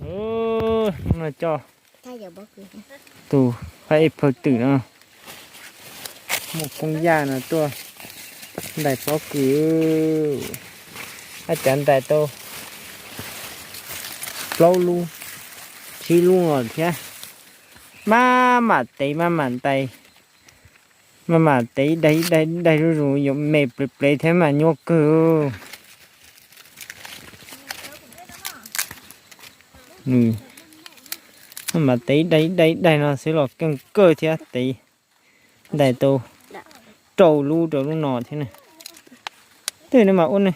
Ub, no coj tus pab ej phaw twm no, muaj poob yaj no tuaj ntais pob kws. Ab, cav ntais tau plaub lub, tsib lub no thiab. Maj mam tev maj mam ntais, maj mam tev ib daig ib daig ib daig zuj zus, yuav me plev plev thiab mas nyuaj kawg. Maj mam tev ib daig ib daig ib daig no xwb los keej kawg thiab, tev ntais tau rau lub rau lub no thiab na. Tej no mas ua ne.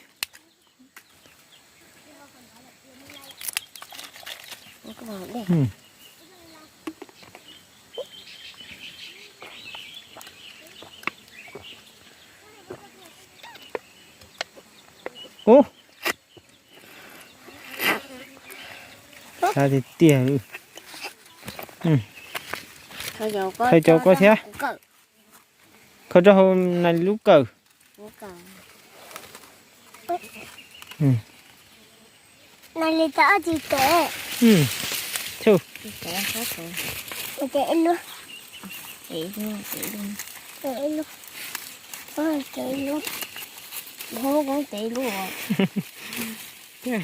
Ub, sab tiag tiag li. Khaws cov koj thiab. Khaws rau hauv Nais Lis lub kawm. Nais Lis tau ob tug tev. Txhub. Tev ib lub. Tev ib lub. Tev ib lub. Tev ib lub. Tev ib lub.